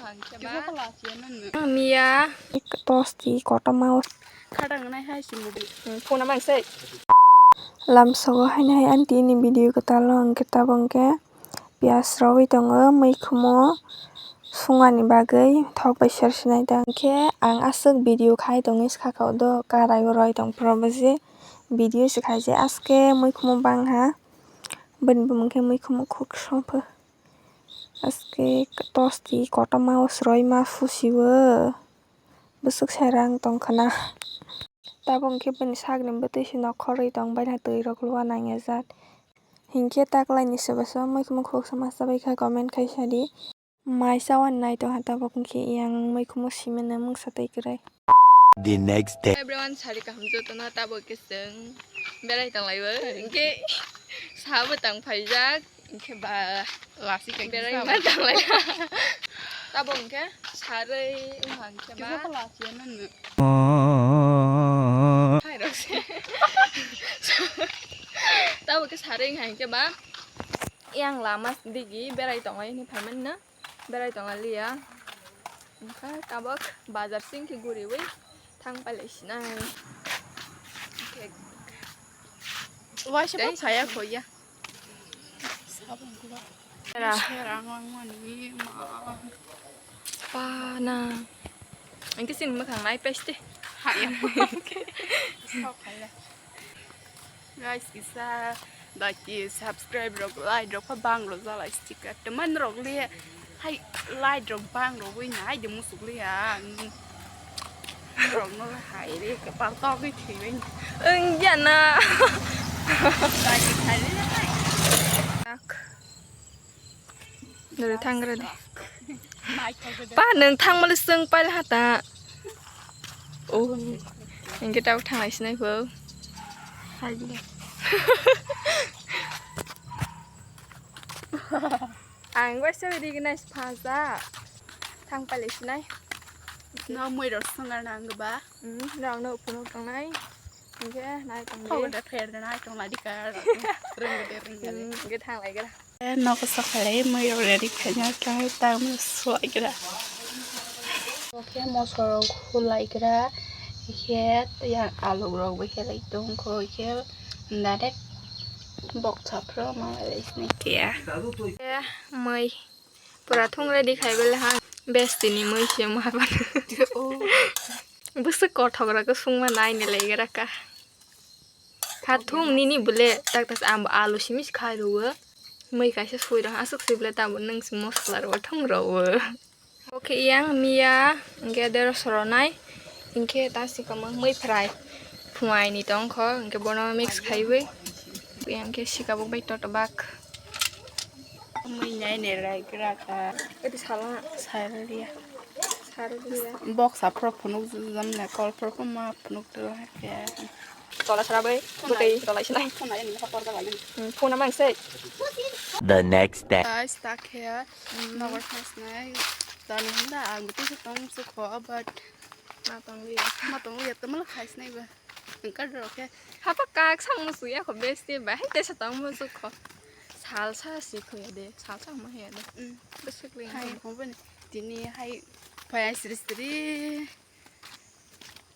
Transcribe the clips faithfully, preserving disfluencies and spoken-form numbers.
Ang miya tosti kotorma o. Khatang nai hai si mubi. Phone mang sai. Lamsogo haino hai aunty ni video kwtal o hwnkhe tabuk hwnkhe piyaj rogwi tongo, muikhumo sungani bagwi thok bai ser sinai da. Hwnkhe ang aswk video khai tongwi sakha o do, karai o roi tong phuru bo je video se khai je aske muikhumo bang ha, bini bumung khe muikhumo khuk song pho. Aske tosti kotorma o sroima pusi o. Bwswk sai rang tong khna. Tabuk hwnkhe bini sakni bwtwi se nokhorwi tong bai na twi rok lua nang ya jat. Hinkhe taklaini sobo sobo muikhumo khuksa ma chabai kha comment khai sadi. Mai chawani nai tong ha tabuk hwnkhe yang muikhumo simano mungsa twi kwrwi. The next day. Everyone sari kaham jotono tabuk khe chwng berai tong lai o. Hinkhe sabo tang phaijak. Hwnkhe ba lasi ka berai ma tanglai. Tabo hwnkhe sarwi wngkha hwnkhe ba. Kisa lasi ya nang no. Hai rok se. Tabo khe sarwi wngkha hwnkhe ba. Yang lama digi berai tonglai hwnwi phaimanino. Berai tongaliya. Wngkha tabok bazar sing khe guriwi thang pailai sinai. Waisa pa saya khoya. Sabon kuba. Era. Serang langmani ma. Pana. Engke sin makhang nai peste. Haya. Sok khala. Guys, kisa like, subscribe rok, like rok pha bang rok jalai sticker teman rok le hai like rok bang rok wi nai de musuk le ya. Rok no hai re kepal tok wi thwi wi. Eng ya na. Like khai le hai. Dore thangra de. Pa nwng thangmali swng pail hata. Oh. Engke tabuk thanglai sinai kho. Ang waisa rignai phaja. Thang pailai sinai. No mui rok swng arna ang ba. Hmm, rok no phunuk tangnai. Engke nai tong de. Phaga da pher da nai tong ladi ka. Ring de ring de. Hmm, engke thanglai gra. Nogo sokhalai mui rok ready khaina khe tamo suaigra. Oke moso rok hulaigra, khe yang alu rok bo khe lai tongkho khe direct boksa phro ma lai sini khe. Mui pura thung ready khai bele ha besti ni mui se ma ban. Bwswk kothok rok sungma nai ni lai gra ka. Kha thung nini bole tak tak ang bo alu simi se khai rwo. Mui kaisa sui rok aswk sui bole tamo nwng se mosola rok thung rwo. Oke yang miya hwnkhe dero soronai hwnkhe ta sikamo mui fry phuaini tongkho hwnkhe bono mix khaiwi hwnkhe sikabuk bai totobak. Mui nai ne rai gra ka. Eti sala. Sala dia. Sala dia. Box aphro phunuk jam na kol phro ma phunuk to ke. Tola sara bai. Bukai tola sinai. Phone ya ni ha por ga bai. Hmm, phone mang sei. The next day. Guys, tak ya. Nogo thasnai. Tani hunda ang tu tong su kho but ma tong li. Ma tong li ya to mal khais nai ba. Engka doro khe. Hapa kak sang musu ya kho besti ba. Hai tesa tong musu kho. Salsa si kho ya de. Salsa ma ya de. Mm. Besuk li. Hai kho bani. Tini hai phaya sri sri.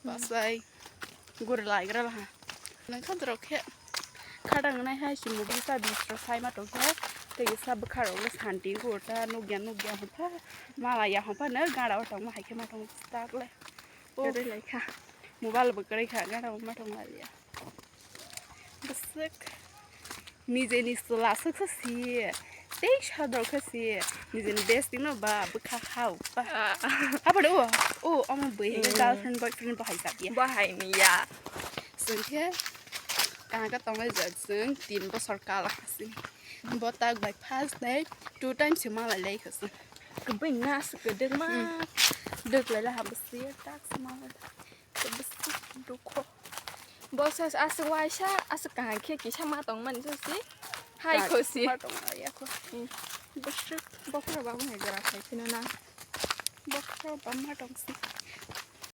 Basai. Guri lai gra la. Nang kha doro khe. Khadang nai hai si mugi sa bisro sai ma tong khe. Tei sa bwkha rok le santi ko ta nugya nugya hon pha. Mala ya hon pha na gara o tong ma hai khe ma tong tak le. O. Kwrwi lai kha. Mobile bo kwrwi kha, gara bo ma tong lai ya. Bwswk. Nijeni chwla swk sa si. Tei sador kha si. Nijeni besti no ba bwkha hao ba. Ah. Apa de o. O, omo bui hai. Hmm. Girlfriend, boyfriend bo hai sab ya. Bo hai ni ya. Swng khe. Kaham khe tonglai jak swng tin bosor kala kha si. Bo tak bai first night two times se malai lai kha swng. Kwbui na swk kwdwk ma. Hmm. Dwk lai la ha bwswk tak se malai. Bwswk dukho. Bo sa aswk waisa, aswk kaham khe kisa ma tong mani sosi. Hai khosi. Ma tong ya kho. Hmm. Bwswk. Bokhro ba mo hai jora khai khina na. Bokhro ba ma tong si.